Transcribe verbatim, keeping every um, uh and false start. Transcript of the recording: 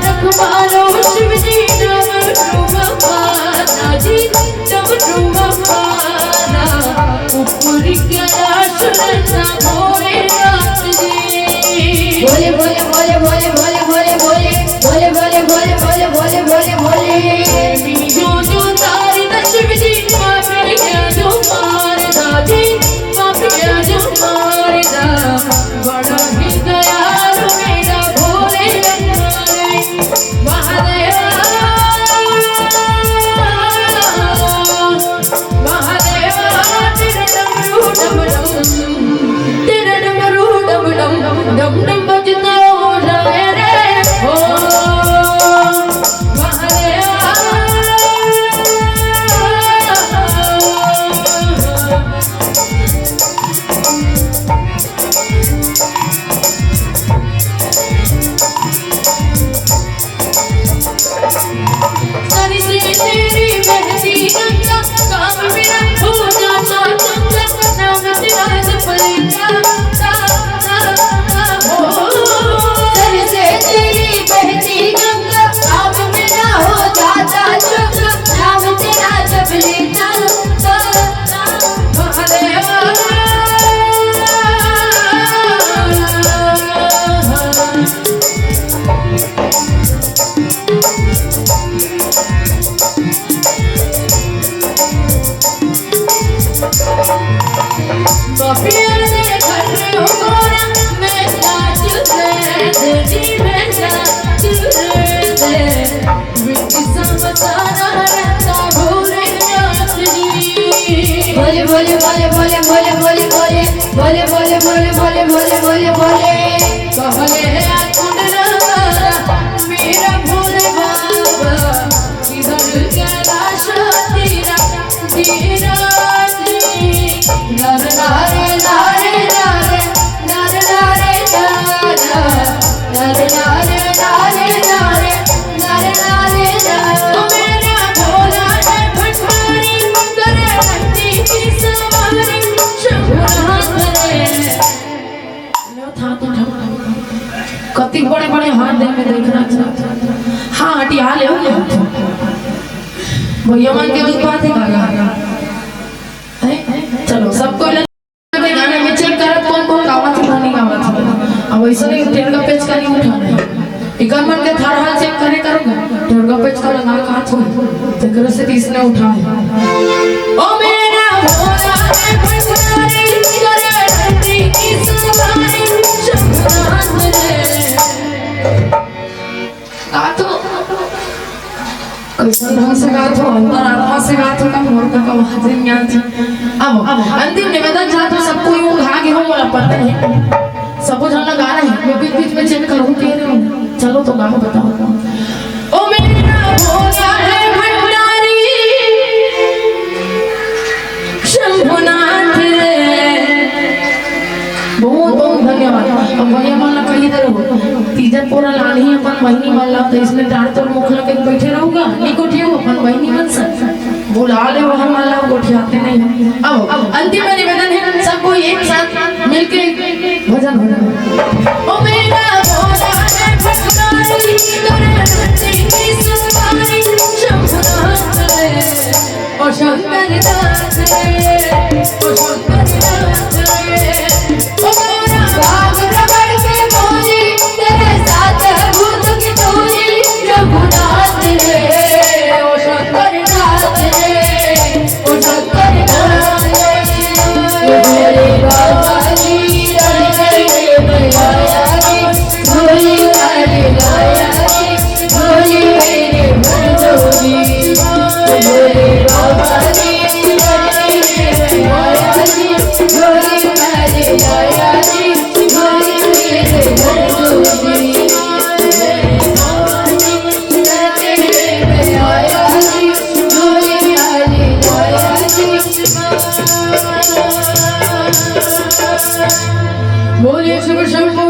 रख मारो शिव जी डमरू वाला जी, डमरू वाला। ऊपर कैलाश नंदा भोलेनाथ जी। भोले, भोले, भोले, भोले। प्रेमी जो जो तारी दा शिव जी, पापिया जो मार दा जी, पापिया जो मार दा। बड़ा ही दयालु मेरा भोले महादेव। महादेवा, तेरा डमरू डम डम, तेरा डमरू डम डम, डम डम बजता हो जाए रे। ओ महादेवा। सर से तेरी बहती गंगा, काम मेरा हो जाता चंगा, नाम तेरा जप लेता। सर से तेरी बहती गंगा, काम मेरा हो जाता चंगा, नाम तेरा जप लेता। महादेवा। भोले, भोले, भोले, भोले, भोले, भोले, भोले। कहले है कुंडला मेरा भोले बाबा, इधर कैलाश तेरा, तेरा जी। नर नारे, नारे, नारे, नर नारे, नारा, नर नारे, नारे, नारे, नर नारे, नारा। ओ मेरा भोला है भंडारी, करे नंदी की सवारी, शंभुनाथ रे। कति बड़े बड़े हाथ दे में देखना। हाँ, हटिया ले हो गया। भैया मन के दुख बात है काका। हैं? चलो, सबको ले के गाने में चेक करत कौन कौन गावत है, कौन नहीं गावत है। अब वैसे नहीं, टेढ़ का पेच का नहीं उठाना है। इकर मन के थार हाल चेक करे करोगे, टेढ़ का पेच का लगा का हाथ हो, तेकरे से तीस ने उठाए। ओ मेरा भोला है भंडारी, करे नंदी की सवारी, शंभुनाथ रे। गाथो। कैसन ढंग से गाथो, अंतरात्मा से गाथो का मोर का, का बात नहीं आती। अब, अब अंतिम निवेदन जाथो, सबको यूं घा के हो, मोला पता है। सबो झन ला गाना है, मैं बीच बीच में चेक करूँ के नहीं। चलो तो गाओ, बताओ। ओ मेरा भोला है भंडारी, शंभुनाथ रे। बहुत बहुत धन्यवाद। अब भैया मन ला कही दे रहो, तीजा पोरा लानही अपन बहिनी मन ला, तो इसने डांट तोर मुख ला के बैठे रहूंगा, नहीं गोठियो अपन बहिनी मन से बुला ले, वह मन ला गोठियाते नहीं। अब, अब अंतिम में निवेदन है, सबको एक साथ मिलके भजन हो। ओ मेरा भोला है भंडारी, करे नंदी की सवारी, शंभुनाथ रे। ओ शंकर नाथ रे, ओ शंकर नाथ रे, ओ गौरा भाग रमण के बोली, तेरे साथ है भूत की टोली, रघुनाथ रे, ओ शंकर नाथ रे, ओ शंकर नाथ रे, ओ भोले बाबा जी, रण में आया जी, झोली भर लाया जी। बोलिए शिव शंभू।